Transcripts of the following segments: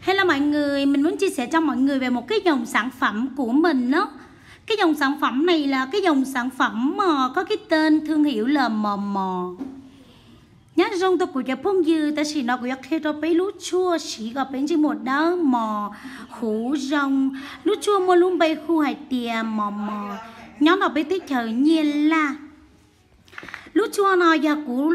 Hello mọi người, mình muốn chia sẻ cho mọi người về một cái dòng sản phẩm của mình đó. Cái dòng sản phẩm này là cái dòng sản phẩm mà có cái tên thương hiệu là Mò Mò. Nyob zoo rau kuv cov phooj ywg, tam sim no kuv yuav qhia rau peb lub tshuaj siv kom peb ntsej muag dawb mos, huv zoo. Lub tshuaj muaj lub npe hu hais tias Mò Mò, nyob rau peb teb chaws Nyaj Laj. Lub tshuaj no yog kuv,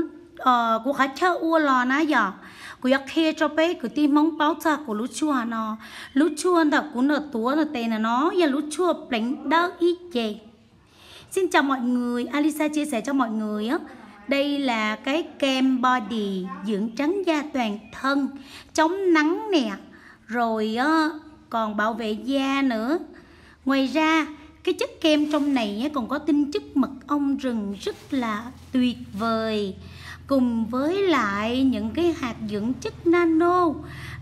kuv qhov chaw ua los na yom. Kuv yuav qhia rau peb kwv tij Hmoob paub txog kuv lub tshuaj no. Lub tshuaj ntawm kuv ntawm tuav ntawm tes ntawm no yog lub tshuaj pleev dawb ib ce. Xin chào mọi người, Alisa chia sẻ cho mọi người á. Đây là cái kem body dưỡng trắng da toàn thân, chống nắng nè, rồi á, còn bảo vệ da nữa. Ngoài ra, cái chất kem trong này á, còn có tinh chất mật ong rừng rất là tuyệt vời, cùng với lại những cái hạt dưỡng chất nano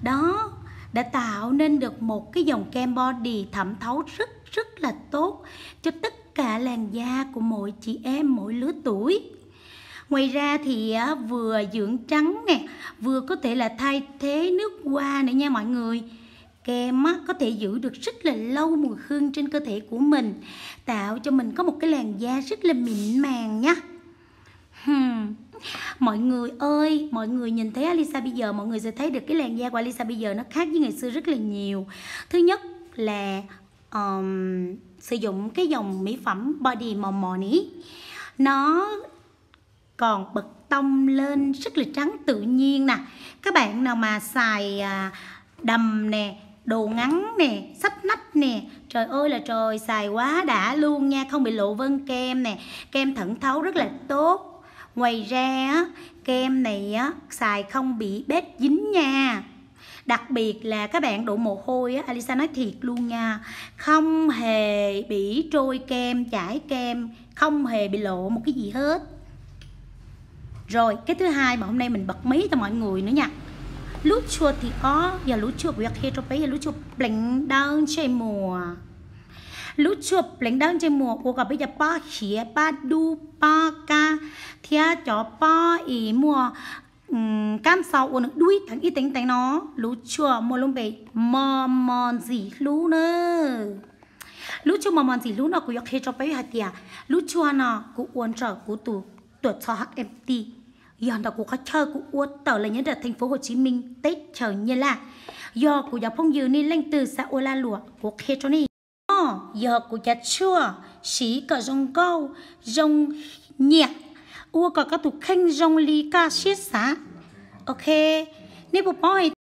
đó đã tạo nên được một cái dòng kem body thẩm thấu rất rất là tốt cho tất cả làn da của mỗi chị em mỗi lứa tuổi. Ngoài ra thì á, vừa dưỡng trắng nè, vừa có thể là thay thế nước hoa nữa nha mọi người. Kem á, có thể giữ được rất là lâu mùi hương trên cơ thể của mình, tạo cho mình có một cái làn da rất là mịn màng nhá. Hmm. Mọi người ơi, mọi người nhìn thấy Alisa bây giờ, mọi người sẽ thấy được cái làn da của Alisa bây giờ nó khác với ngày xưa rất là nhiều. Thứ nhất là ờm, sử dụng cái dòng mỹ phẩm body Mò Mò này, nó còn bật tông lên rất là trắng tự nhiên nè. Các bạn nào mà xài à, đầm nè, đồ ngắn nè, sắp nách nè, trời ơi là trời, xài quá đã luôn nha, không bị lộ vân kem nè, kem thẩm thấu rất là tốt. Ngoài ra á, kem này á, xài không bị bết dính nha. Đặc biệt là các bạn đổ mồ hôi á, Alisa nói thiệt luôn nha, không hề bị trôi kem, chảy kem, không hề bị lộ một cái gì hết. Rồi, cái thứ hai mà hôm nay mình bật mí cho mọi người nữa nha. Lub tshuaj thib ob yog lub tshuaj kuv yuav qhia rau peb yog lub tshuaj pleev dawb ntsej muag. Lub tshuaj pleev dawb ntsej muag ua kom peb cov pob hiav, pob dub, pob kab thiab cov pob ib muaj kab xaus ua nws dub teev ib teev teev no, lub tshuaj muaj lub npe Mos Mos Ntxim Hlub na. Lub tshuaj Mos Mos Ntxim Hlub no kuv yuav qhia rau peb hais tias lub tshuaj no kuv ua nrog kuv tus tuam txhoj H M T, yog ntawm kuv qhov chaw kuv ua tawm los nyob rau thành phố Hồ Chí Minh, teb chaws Nyaj Laj. Yog kuv cov phooj ywg nej leej twg xav ua lag luam kuv qhia rau nej. Yog kuv cov tshuaj siv kom zoo nkauj, zoo nyiam, ua kom koj tus kheej zoo li koj siab xav. Ok, nej puas paub hais